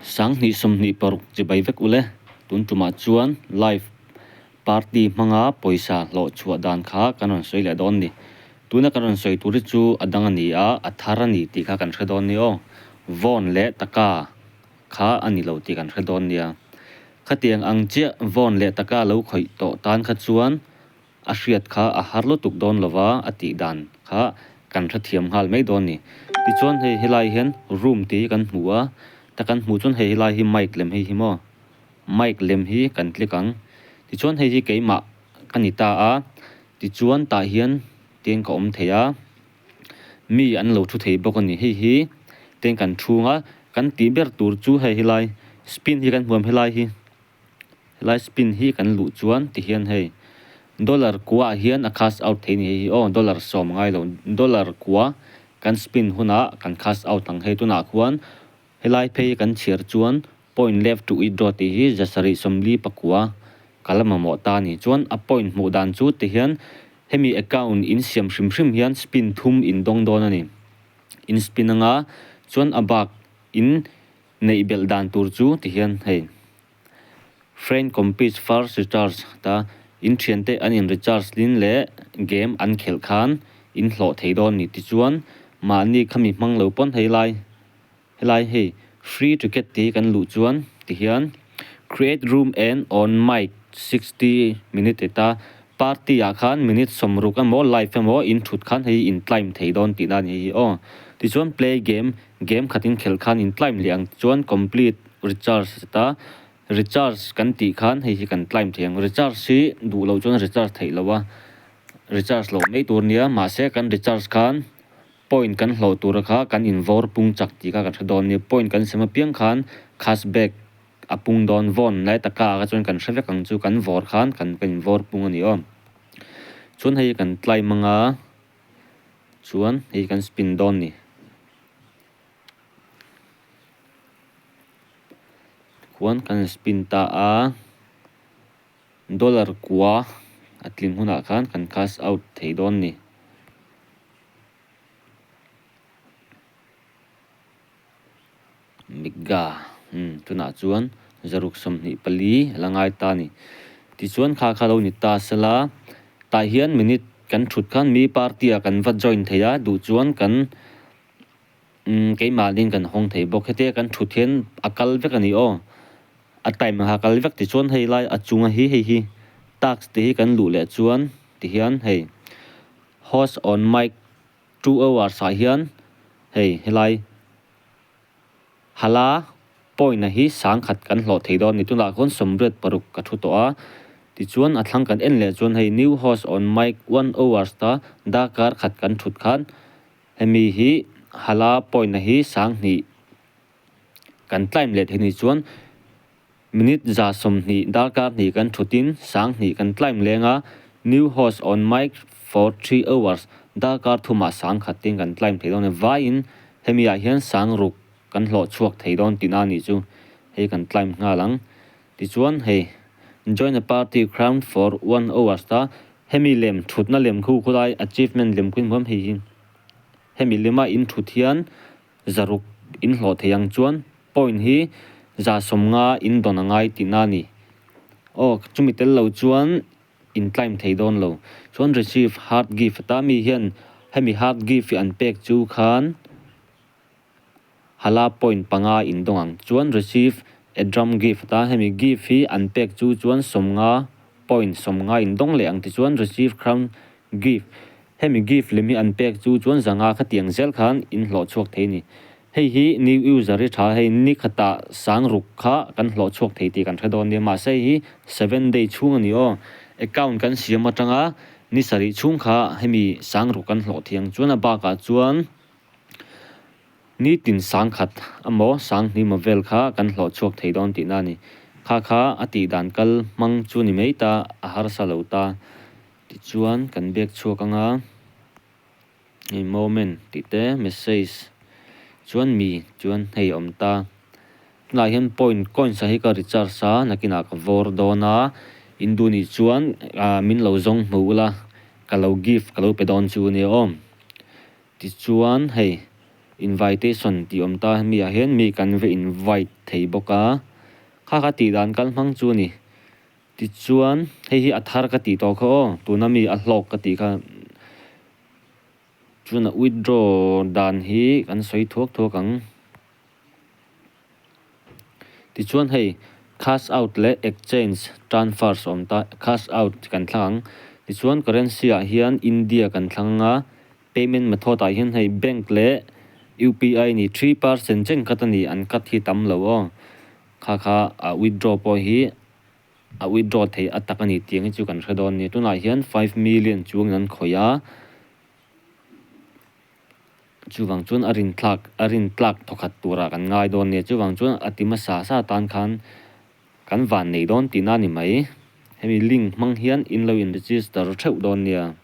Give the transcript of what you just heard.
2026 chibai vek ule. Tun tumah chuan live party hmanga pawisa hlawh chhuah dan kha kan rawn sawi leh dawn ni. Tuna kan rawn sawi tur hi chu a dang a ni a, a thar a ni tih kha kan hre dawn nia aw. Vawn leh taka kha a ni lo tih kan hre dawn nia. Khatiang ang chiah vawn leh taka lo khawih tawh tan kha chuan a hriat kha a har lutuk dawn lova a tih dan kha kan hrethiam nghal mai dawn ni. Tichuan hei helai hian room tih hi kan hmu a, ta kan hmuh chuan hei helai hi mic lem hei hi maw mic lem hi kan click ang. Tichuan hei hi keimah ka ni ta a, tichuan tah hian tiang ka awm thei a. Mi an lo thu thei bawk a ni. Hei hi teng kan chhunga kan tih ber tur chu hei helai spin hi kan hmuam helai hi helai spin hi kan luh chuan tihian hei dollar kua ah hian a cash out thei a ni hei hi aw dollar sawm a ngai lo dollar kua kan spin hunah kan cash out ang hei tunah khuan helai phei kan chhiar chuan point left to withdraw tih hi 749 ka la mamawh ta a ni. Chuan a point hmuh dan chu tihian Hemi account in siam hrim hrim hian spin thum in dawng dawn a ni. In spin anga chuan a bak in neih belh dan tur chu ti hian hei friend competes first recharge ta in thiante an in recharge lin leh game an khelh khan in hlawh thei dawn a ni. Tichuan mahni khami hmang lo pawn hei lai Helai hei free ticket tih hi kan luh chuan tihian create room and on mic 60 minute ti ta party ah khan minute 60 emaw live emaw in thut khan hei in climb thei dawn tihna a ni hi aw. Tichuan play game game khat in khelh khan in climb leh ang chuan complete recharge ti ta recharge kan tih khan hei hi kan climb thei ang recharge hi duh loh chuan recharge theih loh a recharge loh mai tur nia mahse kan recharge khan. Point kan hlawh tura kha kan invawr pung chak tih kha kan hre dawn nia. Point kan sem apiang khan cashback a pung dawn vawn lai taka ah kha chuan kan hre vek ang chu kan vawr khan kan kan invawr pung a ni aw. Chuan hei kan climb anga chuan hei kan spin dawn ni. Khuan kan spin ta a dollar kua a tling hunah khan kan cash out thei dawn ni. Mega umm tunah chuan 624 a la ngai ta a ni. Tichuan kha kha lo ni ta sela tah hian minute kan thut khan mi party ah kan va join thei a duh chuan kan umm keimahniin kan hawng thei bawk. Hetia kan thut hian a kal vek a ni aw a time a kal vek tichuan hei lai a chunga hi hei hi task tih hi kan luh leh chuan tihian hei. Host on mic 2 hours ah hian hei helai hala point a hi 1000 kan hlawh thei dawn a ni. Tunah khawn 86 ka thu tawh a tichuan a thlang kan en leh chuan hei new host on mic 1 hours ta darkar khat kan thut khan hemi hi hala point a hi 2000 kan climb leh thei ni chuan Minute 120 darkar hnih kan thutin 2000 kan climb leng a, new host on mic for 3 hours darkar thumah 1000 tin kan climb thei dawn a ni. Vaiin hemi ah hian 6000 kan hlawh chhuak thei dawn tihna a nih chu hei kan climb nghal ang. Tichuan hei join a party crown for 1 hours ta hemi lem thutna lem khu khulai achievement lem khu inhuam hei hi hemi lema in thut hian 600 in hlawh thei ang chuan point hi 150 in dawn a ngai tihna a ni. Aw chumi tel lo chuan in climb thei dawn lo. Chuan receive heart gift ata mi hian hemi heart gift hi an pek chu khan hala point 5 in dawng ang. Chuan receive a drum gift ata hemi gift hi an pek chu chuan 50 point 50 in dawng leh ang tichuan receive crown gift Hemi gift lem hi an pek chu chuan 500 khatiang zel khan in hlawh chhuak thei a ni. Hei hi new user hi tha hei ni khatah 6000 kha kan hlawh chhuak thei tih kan hre dawn nia mahse hei hi 7 day chhung a ni aw. Account kan siam atanga ni sarih chhung kha hemi 6000 kan hlawh thei ang chuan a bakah chuan nitin 1000 emaw 2000 emaw vel kha kan hlawh chhuak thei dawn tihna a ni. Kha kha a tih dan kal hmang chu ni mai ta a harsa lo ta. Tichuan kan bag chhuak anga hei moment tih te message chuan mi chuan hei a awm ta tunah hian point coins ah hi ka recharge a nakinah ka vawr dawn a in duh nih chuan ah min lo zawng hmu ula ka lo gift ka lo pe dawn chu ania aw tichuan hei. Invitation tih awm ta hemi ah hian mi kan va invite thei bawk a, kha kha tih dan kal hmang chu a ni. Tichuan hei hi a thar ka tih tawh kha aw, tuna mi a hlawk ka tih kha chuan a withdraw dan hi kan sawi thuak thuak ang. Tichuan hei cash out leh exchange transfers a awm ta, cash out kan thlang ang. Tichuan currency ah hian India kan thlang ang a, payment method ah hian hei bank leh UPI ni 3% chen cut a ni, an cut hi tam lo aw. Kha kha a withdraw pawh hi a withdraw theih a tak a ni tih ang hi chu kan hre dawn a ni. Tunah hian 5 million chuangin an khawih a. Chuvang chuan a rin thlak a rin tlak thawkhat turah kan ngai dawn nia. Chuvang chuan a ti hmasa sa tan khan kan van nei dawn tihna a ni mai. Hemi link hmang hian in lo in register theuh dawn nia.